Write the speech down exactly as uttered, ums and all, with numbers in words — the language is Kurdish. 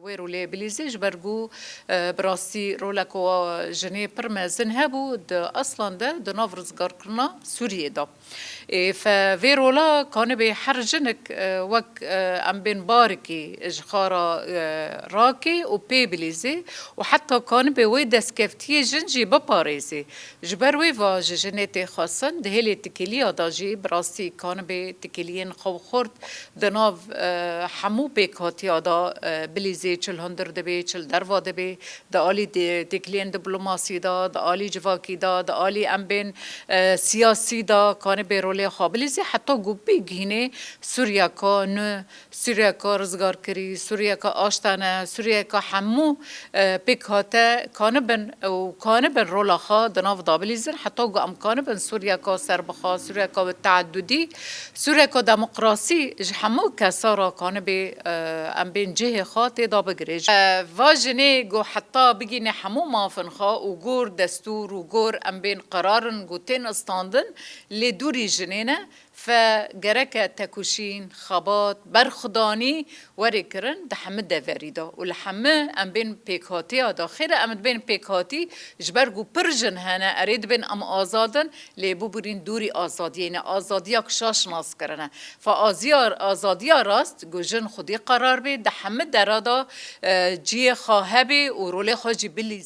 Wê rolê bilîzê ji ber ku, e, bi rastî roleka jinê pir mezin hebû di eslan de di nav rizgarkirina Sûriyê de. Ê, fe vê rola kanibê her jinik, e, wek, e, em bên barikî ji xwe re, e, rakê û pê bilîzê û heta kanibê wê destkeftiyê jin jî biparêzê. Ji ber wê va ji jinê tê xwestin, di hêlê tikiliya de jî bi rastî kanibê tikiliyên xwe bi xurt di nav, e, hemû pêkhatiya de, e, bilîzê çi li hundir dibê, çi li derva dibê, di alî di-, têkiliyên diplomasî de, di alî civakî de, di alî em bên, e, siyasî de, kanibê rolê xwe bilîzê, heta ku bigihînê Sûriyeka nû, Sûriyeka rizgarkirî, Sûriyeka aştane, Sûriyeka hemû, e, pêkhate kanibin û kanibin rola xwe di nav de bilîzin, heta ku em kanibin Sûriyeka serbixwe, Sûriyeka bi teedudî, Sûriyeka demokrasî ji hemû kesa re kanibê, e, em bên cihê xwe tê de bigirê. E, va jinê ku heta bigîne hemû mafin xwe û gor destûr û gor em bên qerarin ku tên istandin, lê dûrî jinê ne, fe gereke tekuşîn, xebat, berxudanî were kirin di hemû deverî de û li hemû em bên pêkhatiya de. Xêre em dibên pêkhatî ji ber ku pir jin hene, erê dibên em azad in, lê bibûrîn dûrî azadiyê ne, azadiya kişa şinas kirine. Fa aziya, azadiya rast ku jin xwedî qerar bê, di hemû dera de, e, cihê xwe hebê û rolê xwe jî bilî-,